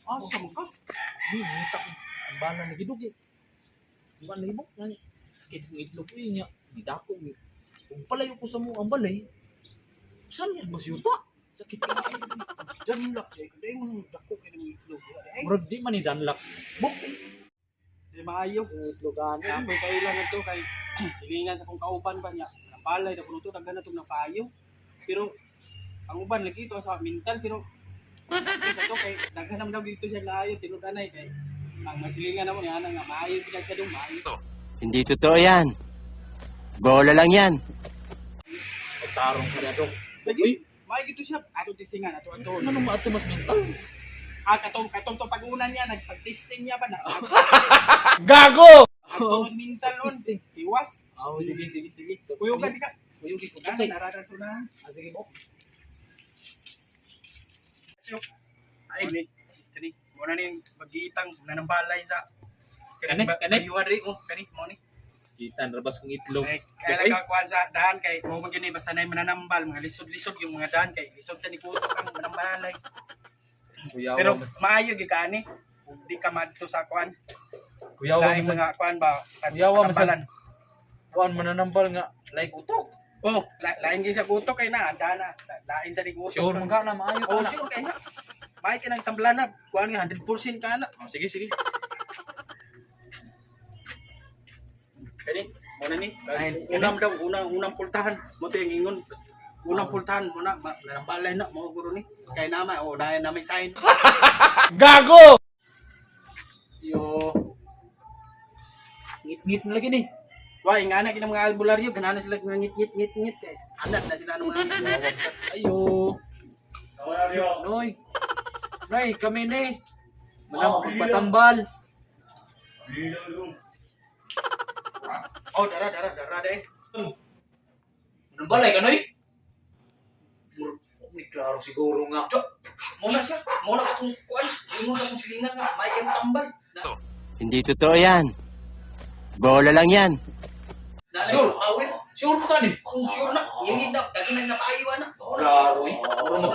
Asa man ka? Di, ngita ko. Ang bala na gidugi. Di ba nahibok? Yan. Sakit ng itlog ko niya. Gidako. Kung palayo ko sa mo ang balay, saan yan masyuta? Sakit ka. Danlak eh. Kung dahil mong dako kay ng itlog. Eh, Murag di man ni danlak. Buk! di maayo. Ang itlogan. Ako'y kailangan to kay silingan sa kong kauban ba niya. Napalay na kuno to, daghan na itong napayo. Pero ang uban lagi ito sa mental, pero sa to kay daghan naman daw dito siya naayo tinud-anay kay ang masilingan namo niya nga maayo gid siya dong maayo. Hindi totoo yan. Bola lang yan. Pagtarong ka na to. Lagi maayo gid to siya ato testingan ato ato. Ano nung maato mas mental? Ah, katong katong to pag-una niya nagpag-testing niya ba na. Gago! Ato mas mental nun. Testing. Iwas. Ah, oh, sige, sige. Sige. Kuyog ka di ka. Kuyog ko. Ah, Okay. nararaso na. Ah, sige mo. Ay, ni, kani, mo na ning magitang nanambalay sa Kani, kani. Bayuhan rin, oh, kani, mo ni. Kitan, rabas kong itlog. Ay, kaya lang kakuan sa daan kay mo man gyud ni basta nay mananambal, mga lisod-lisod yung mga daan kay lisod sa ni kutok ang manambalay. Kuyawa. Pero maayo gyud kaani. Ug di ka madto sa kuan. Kuyawa Laing man sa mga kuan ba? Kuyawa man sa- tambalan. kuan mananambal nga like utok. Oh, lain gyud sa kutok kay na, anda na. Lain sa ni kutok. Sure man ka na maayo ka Oh, na. sure kay na. Maayo kay nang tambalan na. Kuan nga 100% ka na. Oh, sige, sige. Kani, mo na ni. Ay, Unang daw, unang unang pultahan. Mo to yung ingon. Unang pultahan mo na, nanambalay na mo guro ni. Kay nama, oh, na na may sign. Gago! Yo. Ngit-ngit na lagi ni. Why nga na kinang mga albularyo, ganana sila nga ngit ngit ngit ngit kay. Anak na sila ng mga Ayo. Noy. Noy, kami ni. Manang patambal. Oh, dara dara dara dai. Manambalay ka, Noy? Ni klaro siguro nga. Mo na siya, mo na katong kuan, ingon akong silingan nga may kay tambal. Na, Hindi totoo yan. Bola lang yan. na Sure. Awir. Sure mo ka ni. Oh, sure na. Ngingid na, daghan na napaayo ana. Mo na siya. Klaro eh. Mura mag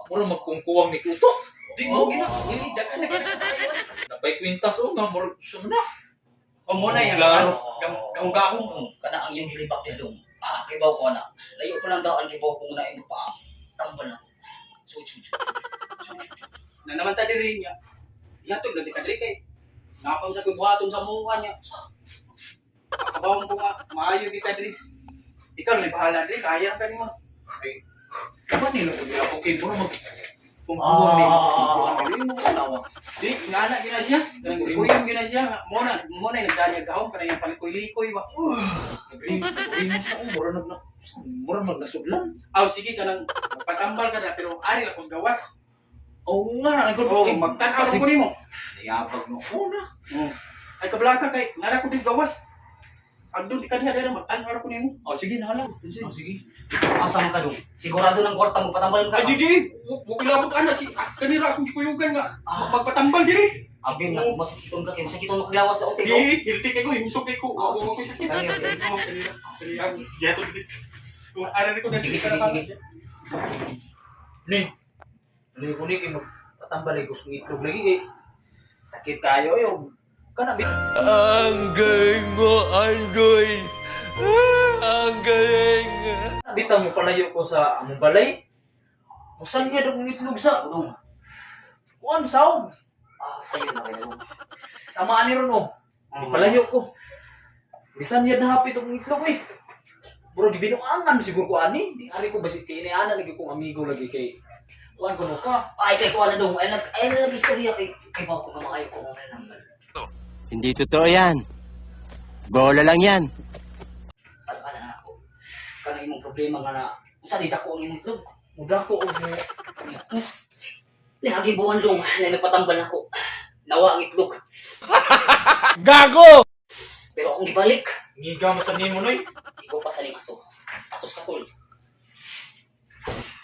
mura magkungkuwang ni kutok. Di mo gina, ngingid daghan na napaayo ana. Napay kwintas oh nga mura sa na. Oh, mo na yang Klaro. Gahong-gahong. Kana ang iyong gilibak ni Halong. Ah, kay baw ko na. Layo pa lang daw ang kay baw ko na imong pa. Tambal na. So, so, so. Na naman ta diri niya. Ihatod lang di ka diri kay napam sa buhaton sa muha niya. Akabawon ko nga maayo gid ka diri. Ikaw lang bahala diri, kaya ka nimo. Ay. Ba nila ko niya okay mura mag kungkuwang ni kungkuwang ni mo kanawa. Di ngana gina siya. Kanang kuyong gina siya. Mo na nagdanya gahom kanang yung palikoy-likoy ba. Nagrimos na oh mura nag mura mag nasudlan. Aw sige kanang magpatambal ka na pero ari lang kos gawas. Oo nga, nagod Oh, magtan-aw ko nimo. Niyabag no. Una. Oh. Ay kablaka kay nara ko dis gawas. Agdon di ka diha diri magtan-aw ko nimo. Oh, sige na lang. Oh, sige. Asa man ka dong? Sigurado ng kwarta mo patambal ka. Ay di di, mo kilabot ana si ah, kanira akong gikuyugan nga magpatambal diri. Abi na masakiton ka kay masakiton mo kaglawas na uti ko. Di, guilty kay ko, himsok kay ko. Ah, Ako sige, ko sige. sakit. Kani, okay. Oh, kanira. Kanira. Giato diri. Kung ari ko na Sige, sige, sige. Ni. Ni ko ni kay magpatambal ko sa itlog lagi kay sakit kayo yo. Kana bi Ang galing mo, Anggoy! Ang galing! bitaw mo palayo ko sa among balay. Musan niya daw kong itlog sa Dong. kuan saog. Ah, sayo na kayo. Samaan ni ron oh. Palayo ko. Bisan niya na hapit akong itlog eh. Bro, gibinuangan siguro ko ani. Di ari ko basit kay ini ana lagi kong amigo lagi kay kuan ko no ka. Ay kay ko ana dong. Ay nag ay nag istorya kay kay baw ko nga maayo ko mo nanambal. Hindi totoo yan. Bola lang yan. Tag-ana na ako. Kana imong problema nga na unsa ni dako ang imong itlog? Muda ko og mo. Niagi buwan dong na nagpatambal nako. Nawa ang itlog. Gago! Pero akong gibalik. Ngiga man sa nimo noy. Ikaw pa sa ling aso. Asos ka tol.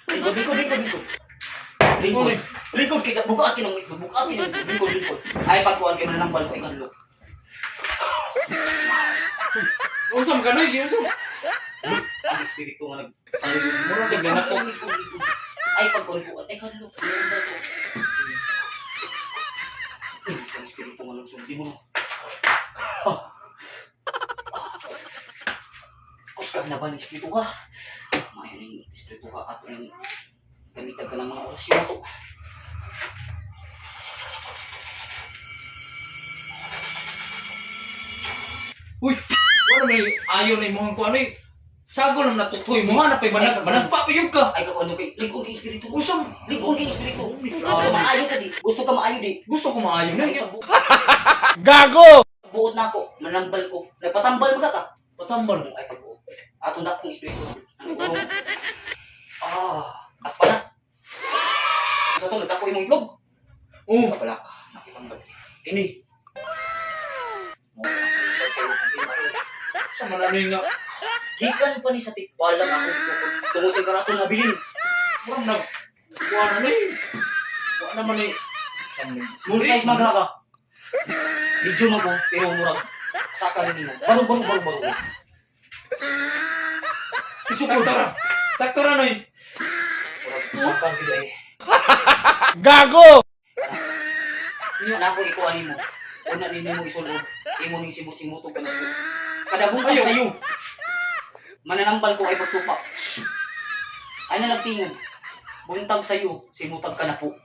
Lingkod, lingkod, lingkod, lingkod. Lingkod. Oy. Lingkod kay buka akin ang itlog, buka akin ang itlog, lingkod, lingkod. Ay pagkuan kay mananambal ko ikadlok. Unsa man kanoy? Unsa? Ang espiritu nga nag Mura kay ganako. Ay pagkunkuan ay kadlo. Manambal ko. Eh, ang espiritu nga nagsulti mo. Ah. Ah. Kusgan na ba ng espiritu ka? Mayo ning espiritu ka ato ning gamitan ka ng mga orasyon to. Uy, wala may ayo na imong kuan oy. Sagol lang natutoy mo ha, napay manag managpa pa yun ka. Ay kako ano kay ligon kay espiritu. Unsa? Ligon kay espiritu. Gusto maayo ka di. Gusto ka maayo di. Gusto ko maayo na. Ay, Gago! Buot na ako, manambal ko. Nagpatambal mo ka ka. Patambal mo. Ay pagbuot. Ato na akong espiritu. Ano ko? Ah, takpa na. Sa to nagdako imong itlog. Oh, Kabala ka. Nakitambal. Kini. sa man ano nga. Gikan pa ni sa tikbalang ako tungod sa karaton na bilin. Murag nag kuan ano eh. Wa naman eh. Small size magha ka. Medyo mo ko, pero murag saka ni nimo. Baro baro baro baro. Sakto ra. Sakto ra noy. Murag saka gid ay. Gago! Na ako ikuha nimo. Una ni nimo isulod. Imo ning simot-simutog ka na. Kada buntag Ayaw. sayo. Mananambal ko ay pagsupa. Ay na lang tingon. Buntag sayo, simutag ka na po.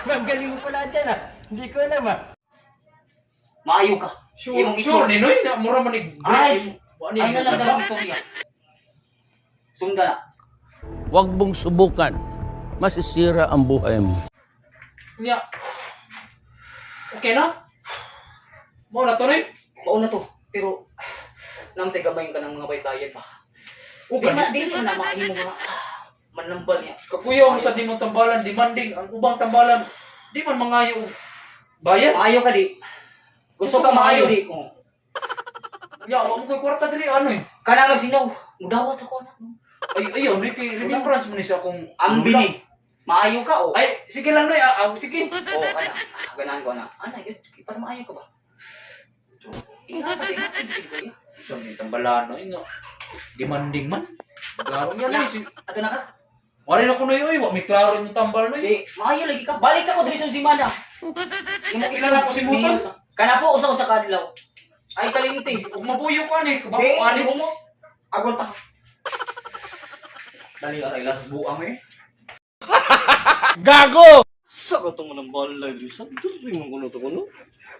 Ma'am, galing mo pala dyan ah. Hindi ko alam ah. Maayo ka. Sure, Imong sure itlog. ni noy na mura man ni Ay, wa ni. ay na lang dalang istorya. Sunda na. Huwag mong subukan. Masisira ang buhay mo. Nya. Okay na? Mo na to noy. Mauna to. Pero, namtay gamay ka ng mga baybayan pa. Okay. Di na, di na na maahimo mga manambal niya. Kakuyaw mo sa nimong tambalan, demanding ang ubang tambalan. Di man mangayo og bayad. Maayo ka di. Gusto ka maayo di. Oh. Nya, wa mo koy kwarta diri ano eh. Kanang nagsinaw. Mudawat ako anak. Ay ayo ni kay remembrance mo ni sa akong Ambili. Maayo ka o. Ay, sige lang noy, sige. Oo, kana. Ganahan ko ana. Ana yun, para maayo ka ba? Ingat ka, ingat ka, ingat ka. Sa may tambalan noy nga. Demanding man. Klaro niya noy. Si Ato na ka. Wari na ko noy oy, wa may klaro yung tambal noy. Di, maayo lagi ka. Balik ako diri sa simana. Imo Ilan ako si Mutan? Kana po usa-usa ka adlaw. Ay kalimti. Ug mabuyo ko ani, kabako Di, ani. mo. Agwanta ka. Dali ka ilas buang eh. Gago! Sa katong mo ng balay diri sa diri man kuno to kuno.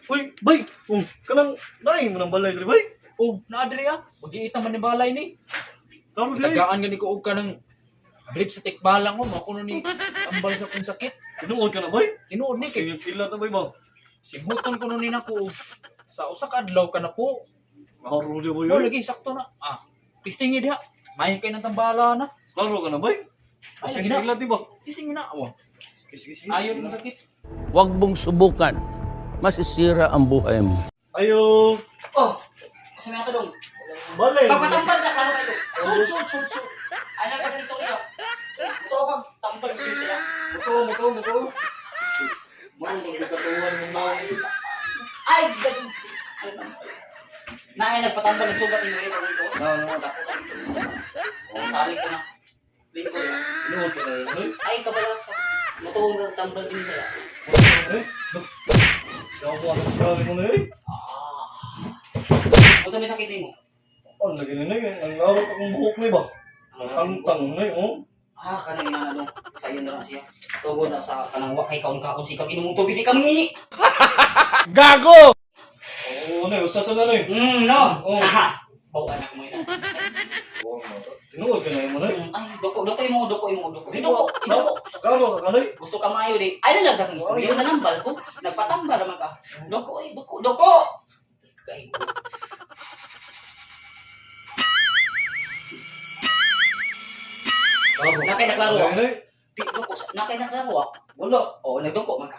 Uy, bay. Oh, kanang naay mo ng balay diri bay. Oh, naa diri ah. Magiita man ni balay ni. Klaro diri. Tagaan gani ko og kanang brief sa tikbalang mo, mao kuno ni ambal sa kong sakit. Tinuod ka na bay. Tinuod ni kay Sige pila ta bay ba. simhuton kuno ni nako og sa usa ka adlaw ka na po. Klaro diri bay. Mo Oy. lagi sakto na. Ah, tistingi diha. May kay ng tambala na. Klaro ka na bay. Ay, Sige lagi na. pila di ba. Tistingi na. Oh, Sige sige sige. ayon mo sakit. Huwag mong subukan. Masisira ang buhay mo. Ayo. Oh, sa may ato dong. Balay. Pagpatambal ka, klaro kayo. Sud, sud, sud, sud. Ay lang ka istorya. Muto ka, tambal ko sila. Muto, muto, muto. Mao man katuwan mo na. Ay, ganun. Naay nagpatambal ng sugat ni Ito ito. Na na. Dako ka dito. Oh, sali ko na. Lingko ya. Tinuod ka na bay. Ay, kabala ka. Mutuong kang tambal din sila. Eh. Gago ang grabe mo na eh. Ah. Unsa may sakit nimo? Ang lagi na eh. Ang lawak akong buhok na ba. Tangtang na eh, oh. Ah, kanang ina na dong. Sayon na lang siya. Tugod na sa kanang wa kay kaon-kaon sikag inom tubig di kami. Gago! Oo, na, usa sa na eh. No. Oh. Haha. Bawaan ako mo ina. Tinuod ka na mo na eh. Ay, doko, doko imo, doko imo, doko. Doko, doko. Klaro ka kanay. Gusto ka maayo di. Ay na lang dakang istorya nanambal ko. Nagpatambal naman ka. Doko ay, doko, doko. Kay. Klaro. Nakay naklaro. ah. Nay, nay. Di doko, nakay naklaro. ah. Wala. Oo, nagdoko man ka.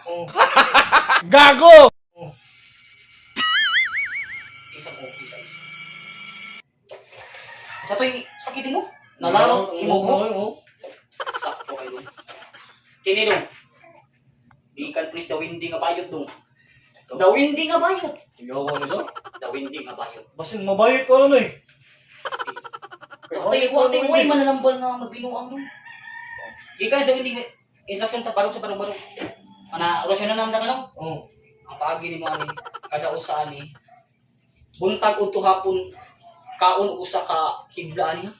Gago! Isang o, isa isa. Sa to'y sakit mo? Nalaro imo ko. Oo. Sakto kayo dong. Kini dong. Gikan please the windy nga bayot dong. The windy nga bayot. Ikaw ano siya? The windy nga bayot. Basin mabayot ko ano na eh. Watay, watay, way mananambal nga magbinuang dun. Gikan daw hindi instruction ta barog sa barog barog. Ana, orasyon na namda ka no? Oh. Ang paagi nimo ani kada usa ani buntag udto hapon kaon usa ka hibla ani ha.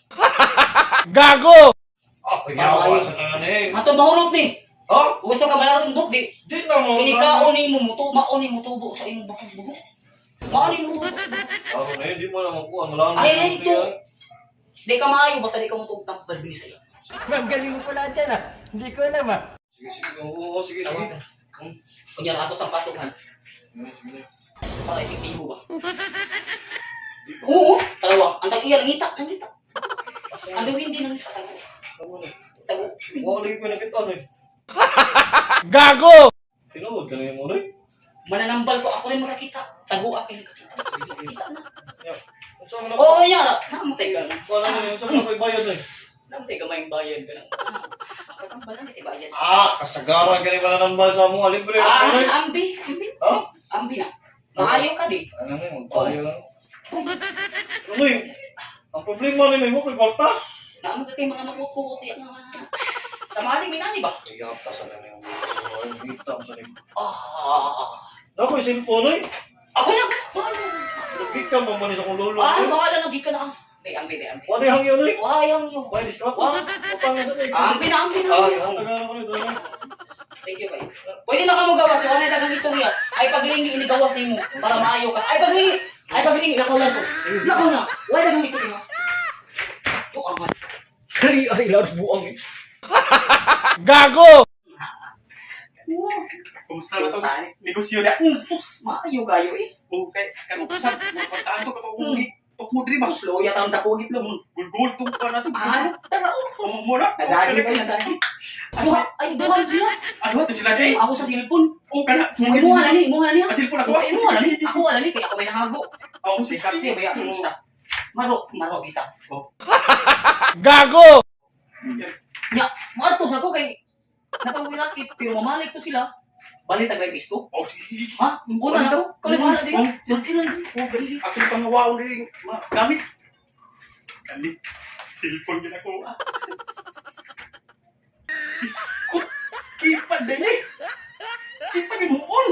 Gago! Ah, kaya sa na eh. Ato mahurot ni. Ha? Gusto ka malaro ng di. Di na mo. Kini kaon nimo mutu maon nimo tubo sa imong bakong buhok. Maon nimo tubo. Ako na eh, di mo na makuha. Wala na. Ay, ay, ito. Di ka maayo basta di ka mo tuog tampal bini sa'yo. Ma'am, galing mo pala dyan ah. Hindi ko alam ah. Sige, sige. Oo, oo, sige, sige. Kunya ato sa pasukan Sige, sige. para epektibo ba. Oo, talawa. Ang tag-iya nangita, nangita. Ang daw hindi nangita tago. Tama na. Tago. Wala lagi ko nakita eh. Gago! Tinuod ka na yung uloy. Mananambal ko ako rin makakita. Tago ako rin makakita. Kita na. Unsa man ako? Oo, ya. Namatay ka na. Wala mo yun. Unsa man ako ibayad eh. Namatay ka may bayad ka na. Ah, Katambal na kita bayad. Ah, kasagaran ka ni mananambal sa among alibre. Ah, ambi, ambi. Ha? Ambi na. Maayo ka di. Ano mo, magpayo lang. Ano eh? Ang problema ni mo kay kwarta. Naamo ka kay mga makukuot ya mga. Sa maling minani ba? Kaya ta sa na yung kita sa ni. Ah. Dako yung cellphone eh. Ako na. Bahala. Nagika mo man sa kong lolo. Ah, bahala lagi ka na. Di, ambi, di, ambi. Wala hangyo eh. Wayang yun. Why discount? Wah. Utang na sa kay. Ambi na, ambi na. Ah, tagal na ko nito. Thank you, kayo. Pwede na ka mo gawas. Wala na dagang istorya. Ay, paglingi, inigawas nimo para maayo ka. Ay, paglingi! Ay, paglingi! Lakaw lang ko. Lakaw na! Wala dagang istorya. Buang nga. Dali ay laos buang eh. Gago! Kumusta na to? Negosyo na. Sus, maayo kayo eh. Okay, kanong usap, mga kwartaan to katong tukmo diri ba? Sus, loya taong dako gitlog. Gulgul tong pa na to. Ah, tara oh. Umo mo na. Nadagi kayo, nadagi. Duha, ay, duha sila. Ano to sila Ay, day? ako sa cellphone. Oh, kana. Imuha na ni, imuha na ni. Ah, cellphone ako. Ay, imuha na ni. Ako wala ni, kaya ako may nahago. Oh, si Diskarte ba yan? Sa. Maro, maro kita. Gago! Nya, maadto sa ko kay napangwirakit pero mamalik to sila. Balik tag rice ko. Oh, sige. Ha? Una na ko. Kami bahala din. Oh. Sulti lang din. Oh, gali. Ako pangawaon rin mga gamit. Kani. Cellphone gid ako. Ah. Iskot. Kipa dili. Kipa gid mo on.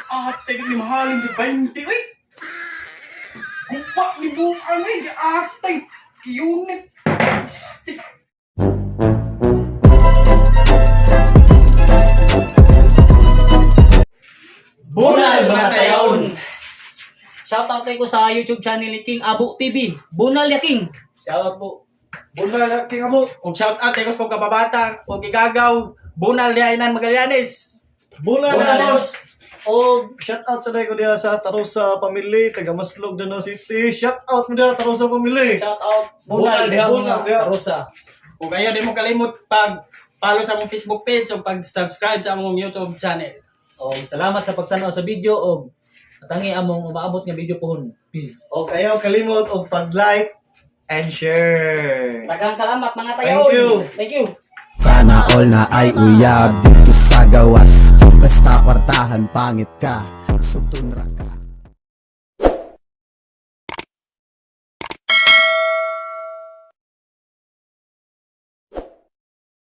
Ate gid ni mahalin sa 20 oy. Gupa ni buang oy, ate. Kiyunit. Stick. Bunal mga tayaon. Shout out ko sa YouTube channel ni King Abu TV. Bunal ya King. Shout out po. Bunal king amo. Og shout out kay kong kababata og gigagaw Bunal Diainan Magallanes. Bunal Bunal, boss. O shout out sa ko diha sa Tarosa family taga Maslog Danao City. Shout out mo diha Tarosa family. Shout out Bunal Bunal. diha Bunal, mga diha. Rosa. Ug ayo di mo kalimot pag follow sa among Facebook page o pag-subscribe sa among YouTube channel. O salamat sa pagtan-aw sa video og atangi among umaabot nga video pohon. Peace. O ayaw kalimot og pag-like and share. Daghang salamat mga Thank tayaon. you. Thank you. Sana all na ay uyab dito sa gawas. Basta kwartahan pangit ka, sutunra ka.